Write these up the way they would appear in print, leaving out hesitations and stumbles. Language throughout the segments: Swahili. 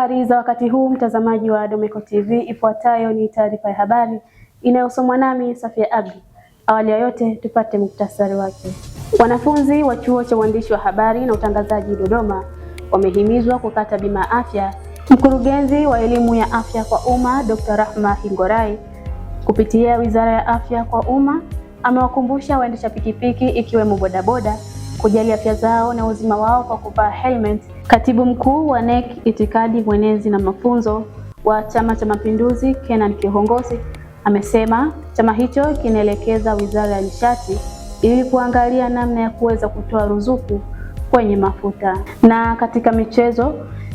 Habari za wakati huu mtazamaji wa Domeko TV, ifuatayo ni taarifa ya habari inayosomwa nami Safia Abdi. Awali ya yote tupate muktasari wake. Wanafunzi wa chuo cha uandishi wa habari na utangazaji Dodoma wamehimizwa kukata bima ya afya. Mkurugenzi wa elimu ya afya kwa umma Dr. Rahma Hingorai kupitia Wizara ya Afya kwa Umma amewakumbusha waendesha pikipiki ikiwemo bodaboda kujali afya zao na uzima wao kwa kuvaa helmet. Katibu mkuu wa NEC Itikadi, Mwenezi na Mafunzo wa Chama cha Mapinduzi Kenan Kihongosi amesema chama hicho kinaelekeza Wizara ya Nishati ili kuangalia namna ya kuweza kutoa ruzuku kwenye mafuta. Na katika michezo,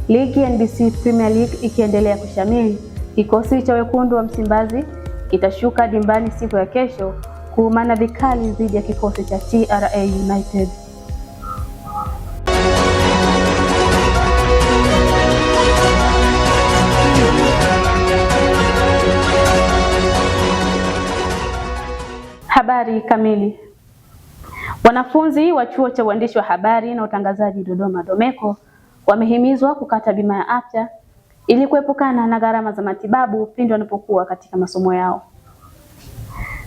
ligi NBC Premier League ikiendelea kushamiri, kikosi cha wekundu wa Msimbazi kitashuka dimbani siku ya kesho kuumana vikali dhidi ya kikosi cha TRA United. Habari kamili. Wanafunzi wa chuo cha uandishi wa habari na utangazaji Dodoma Domeko wamehimizwa kukata bima ya afya ili kuepukana na gharama za matibabu pindi wanapokuwa katika masomo yao.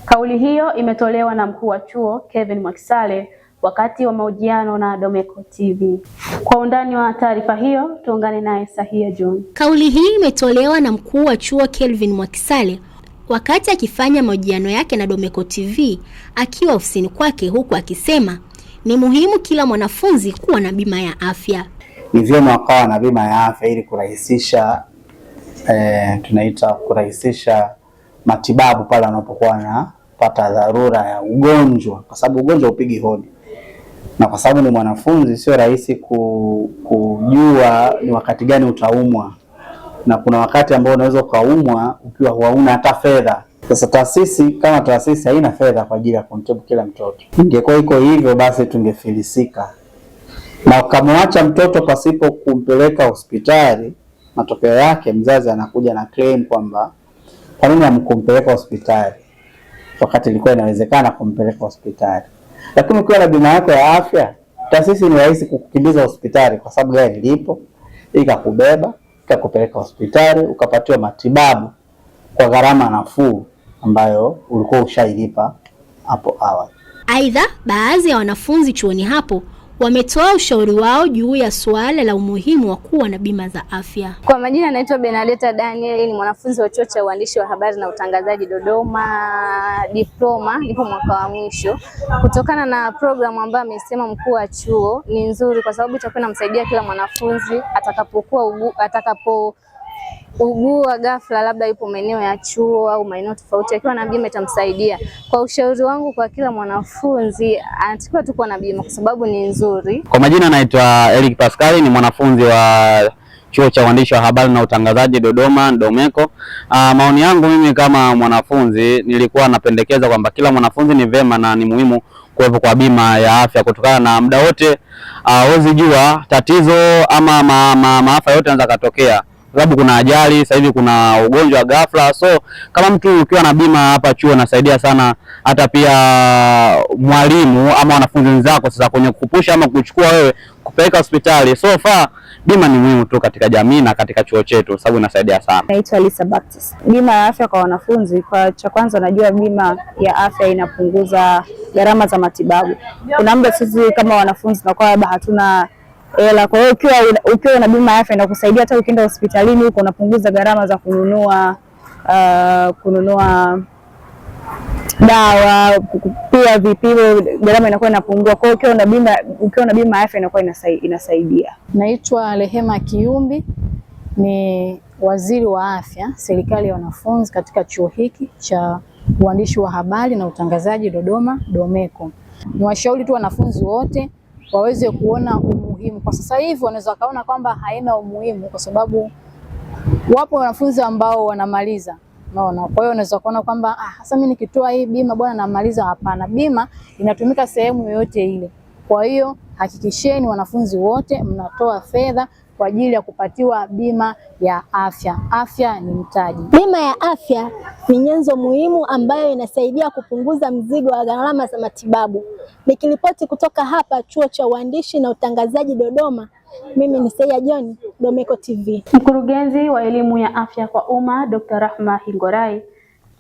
Kauli hiyo imetolewa na mkuu wa chuo Kevin Mwakisale wakati wa mahojiano na Domeko TV. Kwa undani wa taarifa hiyo tuungane naye Sahia John. Kauli hii imetolewa na mkuu wa chuo Kelvin Mwakisale wakati akifanya mahojiano yake na Domeko TV akiwa ofisini kwake, huku akisema ni muhimu kila mwanafunzi kuwa na bima ya afya. Ni vyema wakawa na bima ya afya ili kurahisisha tunaita kurahisisha matibabu pale wanapokuwa wanapata dharura ya ugonjwa, kwa sababu ugonjwa upigi hodi, na kwa sababu ni mwanafunzi sio rahisi kujua ni wakati gani utaumwa, na kuna wakati ambao unaweza ukaumwa ukiwa hauna hata fedha. Sasa taasisi kama taasisi haina fedha kwa ajili ya kumtibu kila mtoto. Ingekuwa iko hivyo, basi tungefilisika, na ukamwacha mtoto pasipo kumpeleka hospitali, matokeo yake mzazi anakuja na claim kwamba kwa nini hamkumpeleka hospitali wakati ilikuwa inawezekana kumpeleka hospitali. Lakini ukiwa na bima yako ya afya, taasisi ni rahisi kukukimbiza hospitali kwa sababu gari lipo, ikakubeba ikakupeleka hospitali ukapatiwa matibabu kwa gharama nafuu ambayo ulikuwa ushailipa hapo awali. Aidha, baadhi ya wanafunzi chuoni hapo wametoa ushauri wao juu ya suala la umuhimu wa kuwa na bima za afya. Kwa majina naitwa Benadeta Daniel, ni mwanafunzi wa chuo cha uandishi wa habari na utangazaji Dodoma, diploma, nipo mwaka wa mwisho. Kutokana na programu ambayo amesema mkuu wa chuo ni nzuri, kwa sababu itakuwa inamsaidia kila mwanafunzi atakapo ugua ghafla, labda yupo maeneo ya chuo au maeneo tofauti, akiwa na bima itamsaidia. Kwa ushauri wangu kwa kila mwanafunzi, anatakiwa tu kuwa na bima kwa sababu ni nzuri. Kwa majina naitwa Eric Pascal, ni mwanafunzi wa chuo cha uandishi wa habari na utangazaji Dodoma Domeko. Maoni yangu mimi kama mwanafunzi nilikuwa napendekeza kwamba kila mwanafunzi ni vema na ni muhimu kuwepo kwa bima ya afya kutokana na muda wote huwezi jua tatizo ama maafa yote yanaweza katokea, sababu kuna ajali sasa hivi, kuna ugonjwa wa ghafla. So kama mtu ukiwa na bima hapa chuo nasaidia sana, hata pia mwalimu ama wanafunzi wenzako sasa kwenye kupusha ama kuchukua wewe kupeleka hospitali. So far bima ni muhimu tu katika jamii na katika chuo chetu, sababu inasaidia sana. Naitwa Lisa Baptist. Bima ya afya kwa wanafunzi, kwa cha kwanza najua bima ya afya inapunguza gharama za matibabu. Kuna muda sisi kama wanafunzi tunakuwa labda hatuna hela, kwa hiyo ukiwa una bima ya afya inakusaidia hata ukienda hospitalini huko unapunguza gharama za kununua dawa, pia vipimo, gharama inakuwa inapungua. Kwa hiyo ukiwa una bima ya afya inakuwa inasaidia. Naitwa Rehema Kiumbi, ni waziri wa afya serikali ya wanafunzi katika chuo hiki cha uandishi wa habari na utangazaji Dodoma Domeko. Ni washauri tu wanafunzi wote waweze kuona umuhimu. Kwa sasa hivi wanaweza wakaona kwamba haina umuhimu kwa sababu wapo wanafunzi ambao wanamaliza. Unaona? Kwa hiyo unaweza kuona kwamba sasa mimi nikitoa hii bima bwana namaliza. Hapana, bima inatumika sehemu yoyote ile. Kwa hiyo Hakikisheni wanafunzi wote mnatoa fedha kwa ajili ya kupatiwa bima ya afya. Afya ni mtaji. Bima ya afya ni nyenzo muhimu ambayo inasaidia kupunguza mzigo wa gharama za matibabu. Nikiripoti kutoka hapa Chuo cha Uandishi na Utangazaji Dodoma, mimi ni Seya John, Domeko TV. Mkurugenzi wa elimu ya afya kwa umma Dr. Rahma Hingorai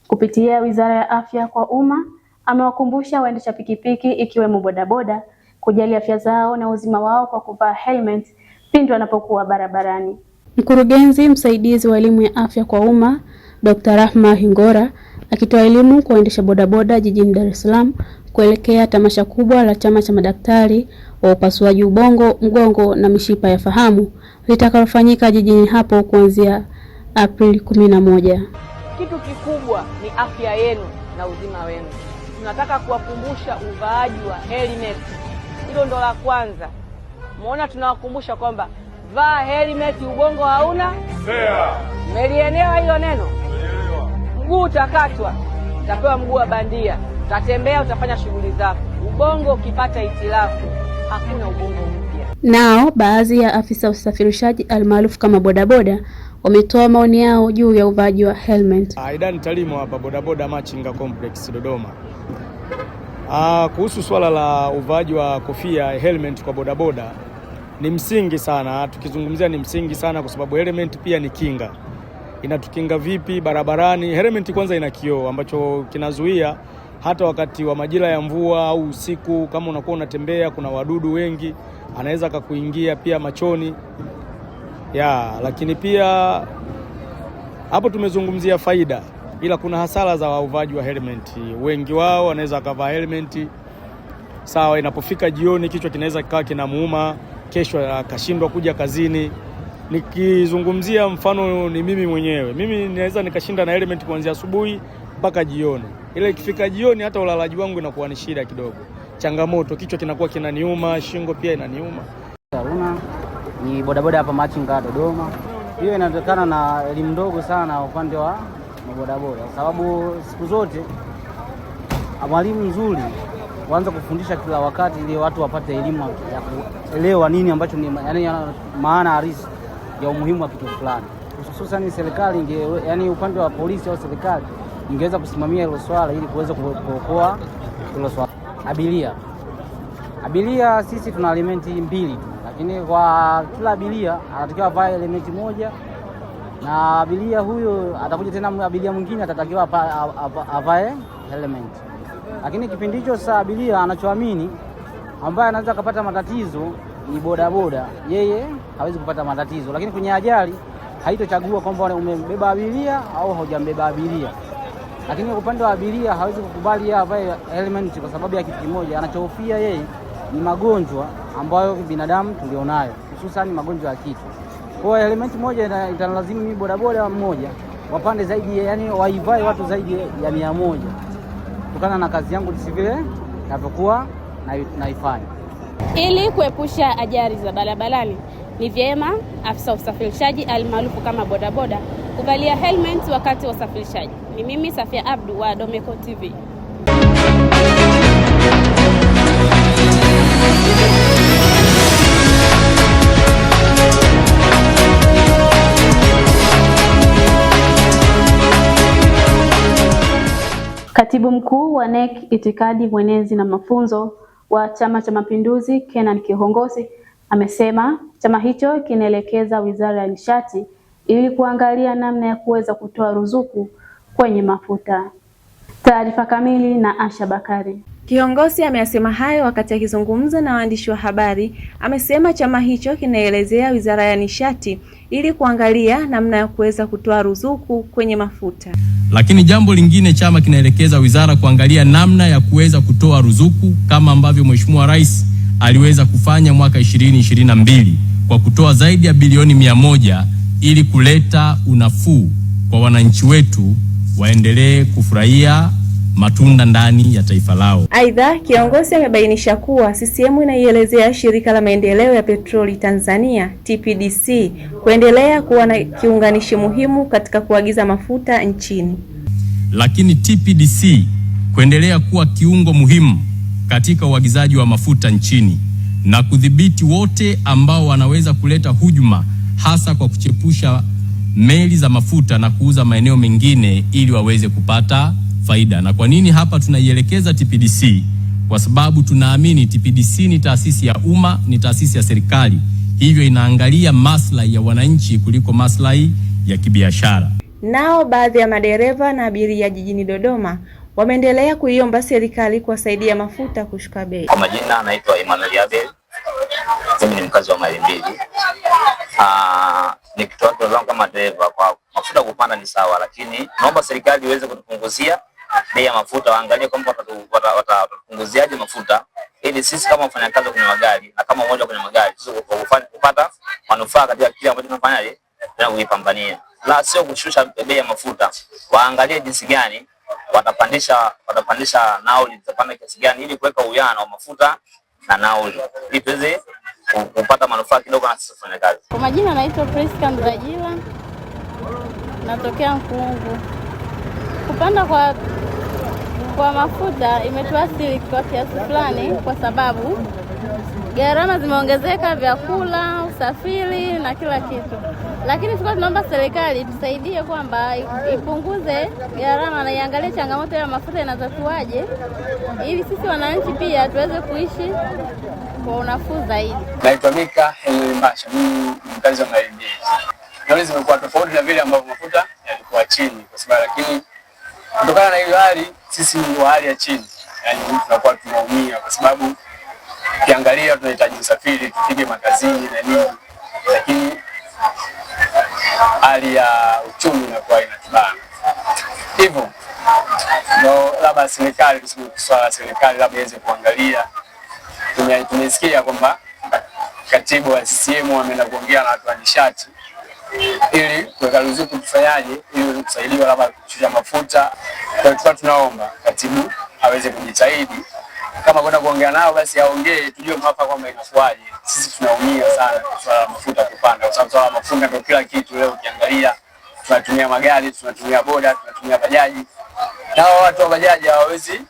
kupitia Wizara ya Afya kwa Umma amewakumbusha waendesha pikipiki ikiwemo bodaboda kujali afya zao na uzima wao kwa kuvaa helmet pindi wanapokuwa barabarani. Mkurugenzi msaidizi wa elimu ya afya kwa umma Dr. Rahma Hingora akitoa elimu kwa waendesha bodaboda jijini Dar es Salaam kuelekea tamasha kubwa la Chama cha Madaktari wa Upasuaji Ubongo, Mgongo na Mishipa ya Fahamu litakalofanyika jijini hapo kuanzia Aprili 11. Kitu kikubwa ni afya yenu na uzima wenu. Tunataka kuwakumbusha uvaaji wa helmet. Hilo ndo la kwanza. Muona tunawakumbusha kwamba vaa helmet, ubongo hauna Mmelielewa hilo neno? Mguu utakatwa, utapewa mguu wa bandia, utatembea, utafanya shughuli zako. Ubongo ukipata hitilafu, hakuna ubongo mpya. Nao baadhi ya afisa usafirishaji almaarufu kama bodaboda wametoa maoni yao juu ya uvaaji wa helmet. Aidan Talimo hapa bodaboda Machinga Complex Dodoma. Kuhusu swala la uvaaji wa kofia helmet kwa bodaboda ni msingi sana, tukizungumzia ni msingi sana kwa sababu helmet pia ni kinga. Inatukinga vipi barabarani? Helmet kwanza ina kioo ambacho kinazuia hata wakati wa majira ya mvua au usiku, kama unakuwa unatembea kuna wadudu wengi, anaweza akakuingia pia machoni ya. Lakini pia hapo tumezungumzia faida, ila kuna hasara za uvaaji wa helmet. Wengi wao wanaweza akavaa helmet sawa, inapofika jioni kichwa kinaweza kikawa kinamuuma, kesho akashindwa kuja kazini. Nikizungumzia mfano ni mimi mwenyewe, mimi naweza nikashinda na helmet kuanzia asubuhi mpaka jioni, ila ikifika jioni hata ulalaji wangu inakuwa ni shida kidogo, changamoto, kichwa kinakuwa kinaniuma, shingo pia inaniuma. Haruna ni bodaboda hapa Machinga Dodoma. Hiyo inatokana na elimu ndogo sana upande wa mabodaboda, sababu siku zote mwalimu mzuri huanza kufundisha kila wakati ili watu wapate elimu ya kuelewa nini ambacho ni yani maana halisi ya umuhimu wa kitu fulani. Hususan serikali yani upande wa polisi au serikali ingeweza kusimamia hilo swala ili kuweza kuokoa hilo swala. Abiria sisi tuna elementi mbili tu, lakini kwa kila abiria anatakiwa avae elementi moja, na abiria huyo atakuja tena abiria mwingine atatakiwa avae helmet. Lakini kipindi hicho sasa abiria anachoamini ambaye anaweza kupata matatizo ni bodaboda, yeye hawezi kupata matatizo, lakini kwenye ajali haitochagua kwamba umebeba abiria au haujambeba abiria. Lakini upande wa abiria hawezi kukubali yeye avae helmet kwa sababu ya kitu kimoja anachohofia yeye ni magonjwa ambayo binadamu tulionayo, hususan magonjwa ya kichwa. Kwa hiyo helmet moja italazimu mimi bodaboda mmoja wapande zaidi, yani waivae watu zaidi ya 100 kutokana na kazi yangu jinsi vile ninavyokuwa naifanya. Ili kuepusha ajali za barabarani, ni vyema afisa usafirishaji almaarufu kama bodaboda kuvalia helmet wakati wa usafirishaji. Ni mimi Safia Abdu wa Domeko TV. Katibu Mkuu wa NEC Itikadi, Mwenezi na Mafunzo wa Chama cha Mapinduzi Kenan Kihongosi amesema chama hicho kinaelekeza Wizara ya Nishati ili kuangalia namna ya kuweza kutoa ruzuku kwenye mafuta. Taarifa kamili na Asha Bakari. Kiongozi ameyasema hayo wakati akizungumza na waandishi wa habari. Amesema chama hicho kinaelezea Wizara ya Nishati ili kuangalia namna ya kuweza kutoa ruzuku kwenye mafuta. Lakini jambo lingine, chama kinaelekeza wizara kuangalia namna ya kuweza kutoa ruzuku kama ambavyo Mheshimiwa Rais aliweza kufanya mwaka 2022 kwa kutoa zaidi ya bilioni 100 ili kuleta unafuu kwa wananchi wetu waendelee kufurahia matunda ndani ya taifa lao. Aidha, kiongozi amebainisha kuwa CCM inaielezea Shirika la Maendeleo ya Petroli Tanzania TPDC kuendelea kuwa na kiunganishi muhimu katika kuagiza mafuta nchini. Lakini TPDC kuendelea kuwa kiungo muhimu katika uagizaji wa mafuta nchini na kudhibiti wote ambao wanaweza kuleta hujuma, hasa kwa kuchepusha meli za mafuta na kuuza maeneo mengine ili waweze kupata faida. Na kwa nini hapa tunaielekeza TPDC? Kwa sababu tunaamini TPDC ni taasisi ya umma, ni taasisi ya serikali, hivyo inaangalia maslahi ya wananchi kuliko maslahi ya kibiashara. Nao baadhi ya madereva na abiria jijini Dodoma wameendelea kuiomba serikali kuwasaidia mafuta kushuka bei. Kwa majina anaitwa Emmanuel Abel, mimi ni mkazi wa Maili Mbili. Nikitoa kero zangu kama dereva, kwa mafuta kupanda ni sawa, lakini naomba serikali iweze kutupunguzia bei ya mafuta, waangalie kwamba watatupunguziaje mafuta ili sisi kama wafanyakazi kwenye magari na kama umoja kwenye magari kupata manufaa katika kile ambacho tunafanyaje tunakuipambania, la sio kushusha bei ya mafuta. Waangalie jinsi gani watapandisha nauli, zitapanda kiasi gani ili kuweka uwiano wa mafuta na nauli ili tuweze kupata manufaa kidogo na sisi wafanyakazi. Kwa majina naitwa Priska Mzajila, natokea Nkungu. Kupanda kwa mafuta imetuathiri kwa kiasi fulani, kwa sababu gharama zimeongezeka, vyakula, usafiri na kila kitu. Lakini tulikuwa tunaomba serikali tusaidie kwamba ipunguze gharama na iangalie changamoto ya mafuta inatatuaje, ili sisi wananchi pia tuweze kuishi kwa unafuu zaidi. Naitwa Mika Henry Mbasha, mimi ni mkazi wa Maili Mbili. Nauli zimekuwa tofauti na vile ambavyo mafuta yalikuwa chini, kwa sababu lakini kutokana na hiyo hali sisi wa hali ya chini, yani tunakuwa tunaumia, kwa sababu ukiangalia tunahitaji usafiri tufike makazini na nini, lakini hali ya uchumi inakuwa inatubana. Hivyo ndio labda serikali, tuseme swala la serikali labda iweze kuangalia. Tumesikia kwamba katibu wa CCM ameenda kuongea na watu wa nishati ili kuweka ruzuku, tufanyaje ili kusaidiwa labda kushusha mafuta. Kwa hiyo tunaomba katibu aweze kujitahidi, kama kwenda kuongea nao basi aongee, tujue mwafaka kwamba inakuwaje. Sisi tunaumia sana swala la mafuta kupanda, kwa sababu swala la mafuta ndio kila kitu leo. Ukiangalia tunatumia magari, tunatumia boda, tunatumia bajaji, na watu wa bajaji hawawezi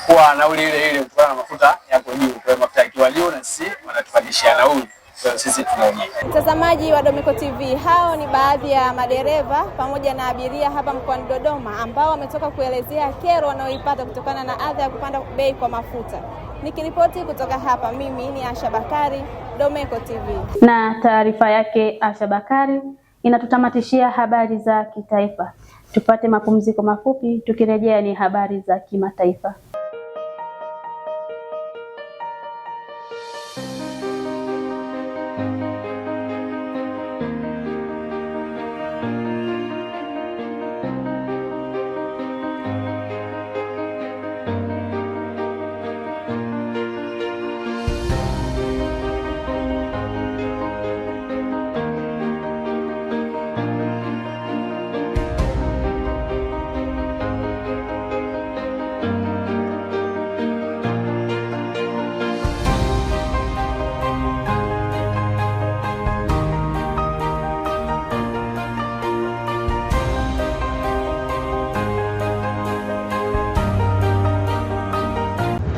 kuwa nauli ile ile kutokana na mafuta yako juu. Kwa hiyo mafuta yakiwa juu na sisi wanatupandishia nauli, kwa sisi tunaumia. Mtazamaji wa Domeko TV, hao ni baadhi ya madereva pamoja na abiria hapa mkoani Dodoma ambao wametoka kuelezea kero wanaoipata kutokana na adha ya kupanda bei kwa mafuta. Nikiripoti kutoka hapa, mimi ni Asha Bakari, Domeko TV. Na taarifa yake Asha Bakari inatutamatishia habari za kitaifa. Tupate mapumziko mafupi, tukirejea ni habari za kimataifa.